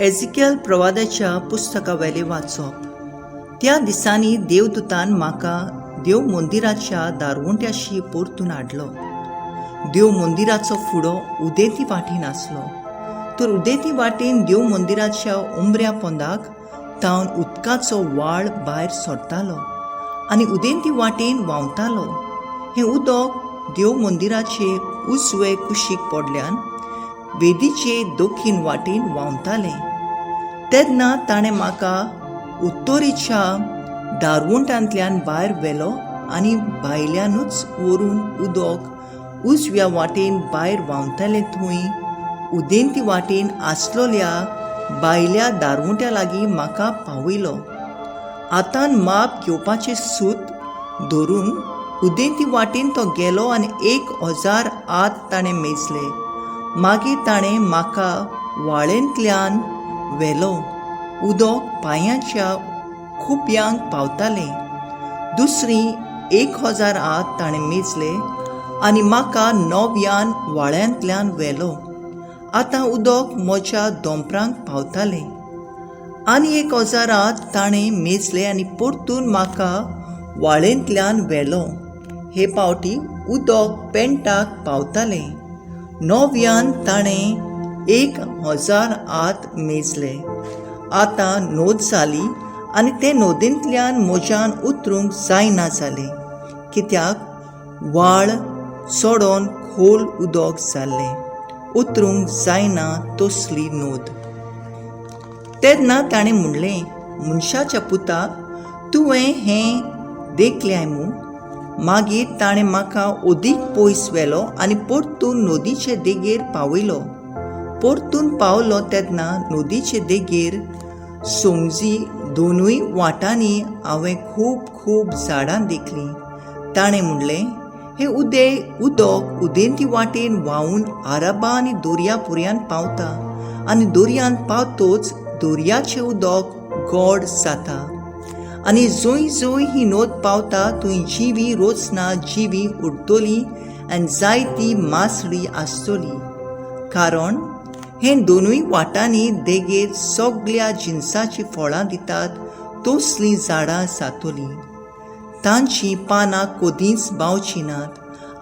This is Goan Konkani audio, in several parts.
एझिकेल प्रवादाच्या पुस्तकावेलें वाचप. त्या दिसांनी देवदूतान म्हाका देव मंदिराच्या दारवंट्याशी परतून हाडलो. देव मंदिराचो फुडो उदेंती वाटेन आसलो, तर उदेंती वाटेन देव मंदिराच्या उमऱ्या पोंदाक तावन उदकाचो व्हाळ भायर सरतालो आनी उदेंती वाटेन व्हांवतालो. हें उदक देव मंदिराचे उजवे कुशीक पडल्यान वेदीचे दक्षीण वाटेन व्हांवतालें. तेन्ना ताणें म्हाका उत्तरेच्या दारवंटांतल्यान भायर व्हेलो आनी भायल्यानूच व्हरून उदक उजव्या वाटेन भायर व्हांवतालें थंय उदेंती वाटेन आसलोल्या भायल्या दारवंट्या लागीं म्हाका पावयलो. हातान माप घेवपाचें सूत धरून उदेंती वाटेन तो गेलो आनी 1000 हात ताणें मेजले. मागीर ताणें म्हाका व्हाळेंतल्यान व्हेलो. उदक पांयांच्या खुब्यांक पावतालें. दुसरी 1000 हात ताणें मेजले आनी म्हाका नव्यान व्हाळ्यांतल्यान व्हेलो. आतां उदक म्हज्या दोंपरांक पावतालें. आनी 1000 हात ताणें मेजले आनी परतून म्हाका व्हाळेंतल्यान व्हेलो. हे पावटी उदक पेंटाक पावतालें. नव्यान ताणें 1000 हात मेजले. आतां नोद जाली आनी ते नोदींतल्यान म्हज्यान उतरूंक जायना जालें, कित्याक व्हाळ चडोन खोल उदक जाल्लें, उतरूंक जायना तसली नोद. तेन्ना ताणें म्हणलें, मनशाच्या पुता, तुवें हें देखलें मू? मागीर ताणें म्हाका अदीक पयस व्हेलो आनी परतून नदीचे देगेर पावयलो. परतून पावलो तेन्ना नदीचे देगेर समजी दोनूय वाटांनी हांवें खूब खूब झाडां देखलीं. ताणें म्हणलें, हें उदक उदेंती वाटेन व्हांवून आरबा आनी दर्या पुऱ्यान पावता आनी दर्यान पावतोच दर्याचें उदक गोड जाता आनी जंय जंय ही नोद पावता थंय जिवी रोचना जिवी उरतली आनी जायती मासळी आसतली. कारण हें दोनूय वाटांनी देगेर सगल्या जिनसाचीं फळां दितात तसलीं झाडां जातलीं. तांचीं पानां कदींच बावचीं नात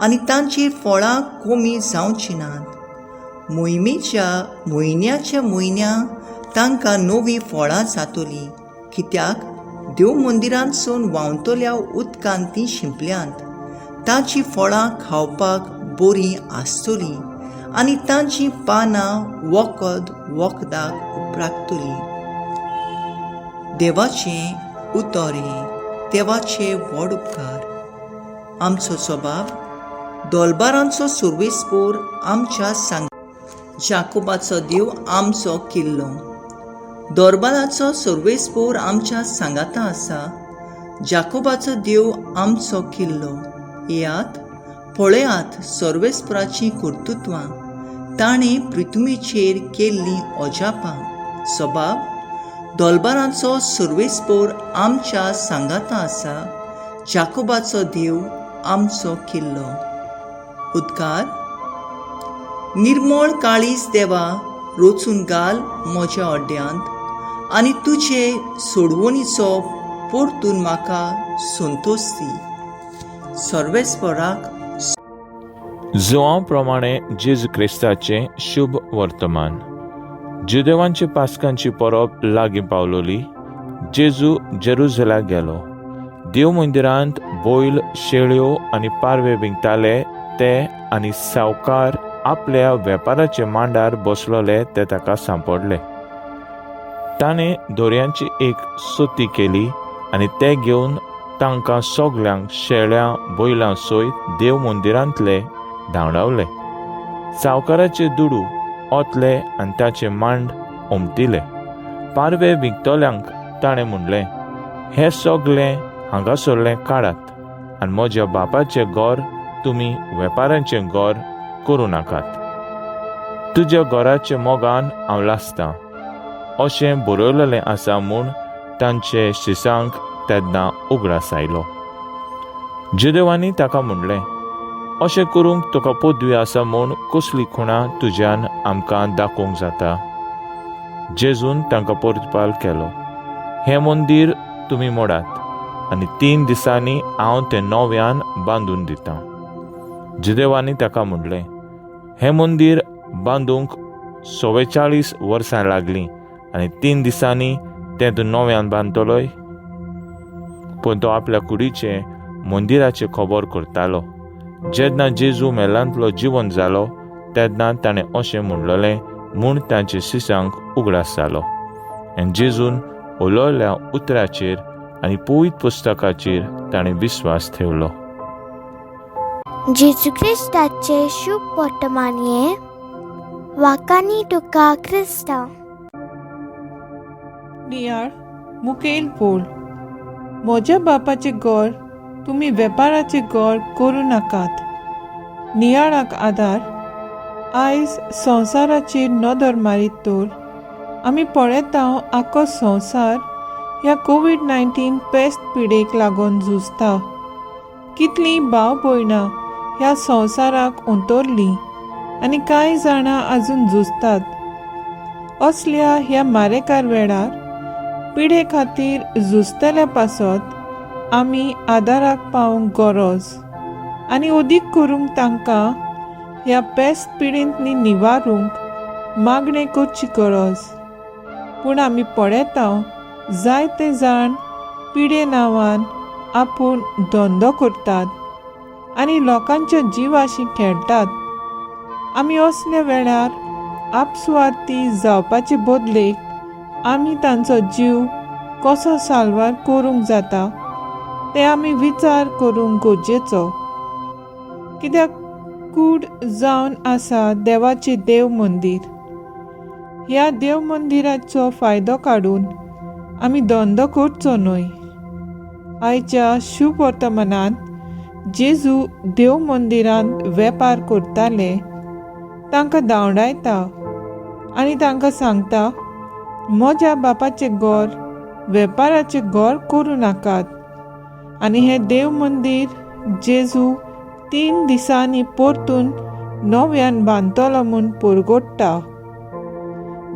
आनी तांचीं फळां कमी जावचीं नात. मोहिमेच्या म्हयन्याच्या म्हयन्या तांकां नवीं फळां जातलीं, कित्याक देव मंदिरांतसून व्हांवतल्या उदकान तीं शिंपल्यांत. तांचीं फळां खावपाक बरीं आसतलीं आनी तांचीं पानां वखद वखदाक उपरागतलीं. देवाचें उतर हें देवाचे व्हड उपकार. आमचो सबाब दोलबारांचो सुर्वेस्पोर आमच्या सांग जाकोबाचो देव आमचो किल्लो. दोरबाराचो सर्वेस्पोर आमच्या सांगाता आसा. जाकोबाचो देव आमचो किल्लो. येयात पळयात सर्वेस्पोराचीं कर्तृत्वां, ताणें पृथ्वीचेर केल्लीं अजापां. सबाब दोलबारांचो सर्वेस्पोर आमच्या सांगाता आसा. जाकोबाचो देव आमचो किल्लो. उद्गार. निर्मळ काळीज देवा रोचून घाल म्हज्या अड्ड्यांत आनी तुजे सोडवणीचो परतून म्हाका संतोश दी. सर्वेस्पराक जुआंव प्रमाणे जेजू क्रिस्ताचें शुभ वर्तमान. जुदेवांची पास्कांची परब लागीं पावलोली. जेजू जेरुजलाक गेलो. देव मंदिरांत बैल, शेळ्यो आनी पारवे विकताले ते आनी सावकार आपल्या वेपाराचे मांडार बसलोले ते ताका सांपडले. ताणें दोरयांची एक सोती केली आनी ते घेवन तांकां सगल्यांक शेळ्यां बैलां सयत देव मंदिरांतले धांवडावले. सावकाराचे दुडू ओतले आनी ताचे मांड ओमतिले. पारवे विकतल्यांक ताणें म्हणलें, हें सगलें हांगासरलें काडात आनी म्हज्या बापाचें घर तुमी वेपारांचें घर करूं नाकात. तुज्या घराच्या मोगान हांव लासतां अशें बरयलेलें आसा म्हूण तांचे शिसांक तेन्ना उगडास आयलो. जुदेवांनी ताका म्हणलें, अशें करूंक तुका पदवी आसा म्हूण कसली खुणा तुज्यान आमकां दाखोवंक जाता? जेजून तांकां परतपाल केलो, हें मंदीर तुमी मोडात आनी 3 दिसांनी हांव तें नव्यान बांदून दितां. जुदेवांनी ताका म्हणलें, हें मंदीर बांदूंक 44 वर्सां लागलीं आनी 3 दिसांनी तें तूं नव्यान बांदतलोय? पूण तो आपल्या कुडीचें मंदिराचें खबर करतालो. जेन्ना जेजू मेलांतलो जिवन जालो तेन्ना ताणें अशें म्हणलेलें म्हूण तांचे शिसांक उगडास जालो. आनी जेजून उलयल्या उतराचेर आनी पवित्र पुस्तकाचेर ताणें विस्वास ठेवलो. जेजू क्रिस्ताचे शुभ वर्तमान हें वाकानी तुका क्रिस्तांव. नियाळ मुखेल बोल. म्हज्या बापाचें घर तुमी वेपाराचें घर करूं नाकात. नियाळाक आदार. आयज संवसाराचेर नदर मारीत तर आमी पळयता आख्खो संवसार ह्या कोवीड-19 पेस्त पिडेक लागून झुजता. कितलीं भाव भयणां ह्या संवसाराक अंतरलीं आनी कांय जाणां आजून झुजतात. असल्या ह्या मारेकार वेळार पिडे खातीर झुजतल्या पासत आमी आदाराक पावूंक गरज आनी अदीक करूंक तांकां ह्या पेस्त पिडेंतनी निवारूंक मागणें करची गरज. पूण आमी पळयता जायते जाण पिडे नांवान आपूण धंदो करतात आनी लोकांच्या जिवाशी खेळटात. आमी असल्या वेळार आपसुवार्थी जावपाचे बदलेक आमी तांचो जीव कसो साल्वार करूंक जाता ते आमी विचार करूंक गरजेचो. कित्याक कूड जावन आसा देवाचें देव मंदीर. ह्या देव मंदिराचो फायदो काडून आमी धंदो करचो न्हय. आयच्या शुभ वर्तमानांत जेजू देव मंदिरांत वेपार करताले तांकां धांवडायता आनी तांकां सांगता, म्हज्या बापाचें घर वेपाराचें घर करूं नाकात. आनी हें देव मंदीर जेजू 3 दिसांनी परतून नव्यान बांदतलो म्हूण परगोडटा.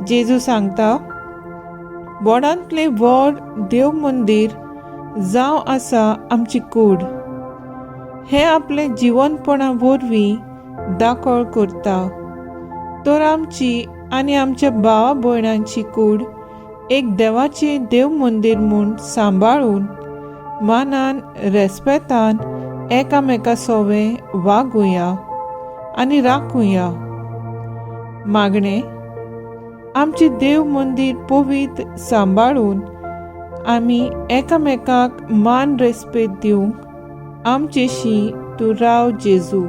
जेजू सांगता, व्हडांतलें व्हड देव मंदीर जावं आसा आमची कूड. हें आपलें जिवनपणा वरवीं दाखळ करता. तर आमची आनी आमच्या भावा भयणांची कूड एक देवाचें देव मंदीर म्हूण सांबाळून मानान रेस्पेतान एकामेका सोवे वागुया आनी राखुया. मागणें, आमचें देव मंदीर पवित्र सांबाळून आमी एकामेकाक मान रेस्पेद दिवंक आमचेशी तूं राव जेजू.